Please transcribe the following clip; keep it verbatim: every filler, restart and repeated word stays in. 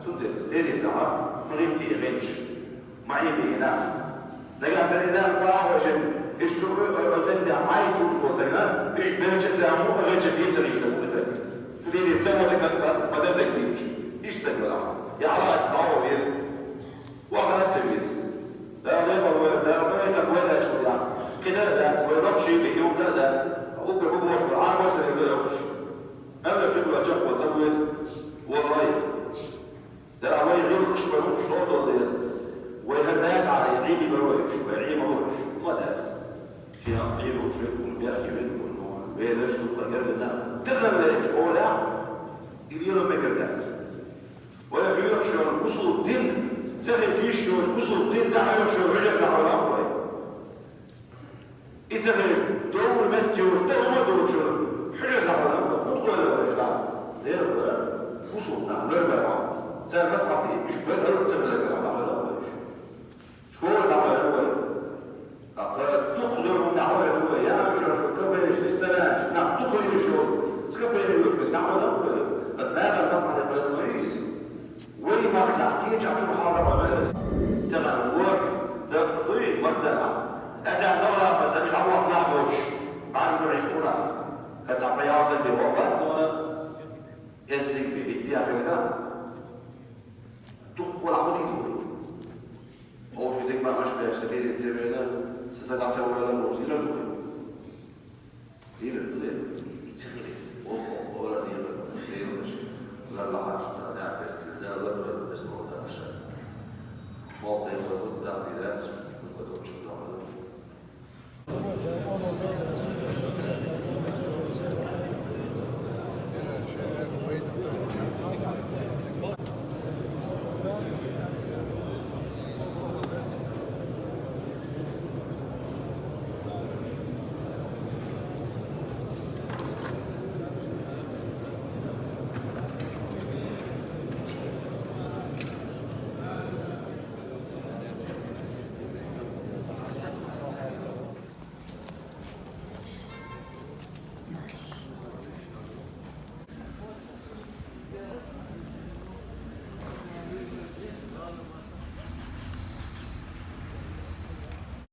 Цундела тезетахь ма гӀитте гӀенташ, ма Ӏемаде нах. Нагахь санна и нах ма Ӏа вайшина, иштта цу Ӏуьйкъе Ӏуьйкъе меттехь Ӏай тухуш волу стаг, иштта белча а ца хьуна, гӀенташ а ца гӀийса стаг ву и стаг. Цу тезет ца вахча, ма дан дагадийцча, иштта стаг вара. Я Аллах, дӀаваха веза. Ваха а ца веза. Дала декъал вайна, Дала вайна тӀаккха вайна аьлла ву яхь. КхидӀа а дац, вай нохчий бен юкъа а дац. Уггар бу бохуш бу, Ӏамор ца деза йоккхуш. Амма кхин вай чекхвала ца вуьйцу, валлай. Дала вай гӀиллакхаш, вай хӀумаш лардолу дела. Вай хӀара дацахьара, Ӏийна бара вай уьш, вай Ӏийна бара уьш. ХӀума дац. Шен Ӏийна уьш вай, хӀума бехке вай, хӀума велаш ду, хӀара гергара нах. Тахана лерча, олехь, и лело мегар дац. Вай хьоьхуш йолу бусулба дин, ца хилча йиш йолуш бусулба дин, тӀе хьоьхуш йолу хьуьжар ца хьоьху вай. И ца хилча, довла меттиг йолуш, тӀе хӀума доцуш йолу хьуьжар ца хьоьху вай. ХӀунда кхоьллина вай иштта? Дера вара, бусулба нах ларбар вац. Цара маслаӀат дийр, уьш бер хӀаллак ца хилар дӀахьоьху вай уьш. Школа дӀахьоьху вай. ТӀаккха дукха дуьхьал дӀахьоьху вай, яа, уьш, уьш, кафеш, ресторанаш, нах дукха йолуш йолу, скопление йолуш, дӀахьоьху вай. Аса нахана маслаӀат дийр ма ю иза. Вай махкахь кхечахь чу хьалха ма вара аса. Тахана ворхӀ дакъа дуй, ворхӀ дакъа. Аса догӀа аса дӀавахна нах доцуш, бӀаьрса бу Ӏийса тӀе нах. ХӀара цхьа пхьа ялсам бен ваха вац тхуна, эззиг бен, итт яхийта. Дуккха вала хӀун дийр ду вай? Хьо ши дегнаш беш, сан тезет ца вена, сан сагах ца вала, хӀун дийр ду вай? Дийр ду, дийр. И ца хилийта. О, о, о, дийр ду. Дийр ду. Лар лахьаш, да, да, да, лар, лар, бес, о, да, ша. Мол, дийр ду, да, дийр ду.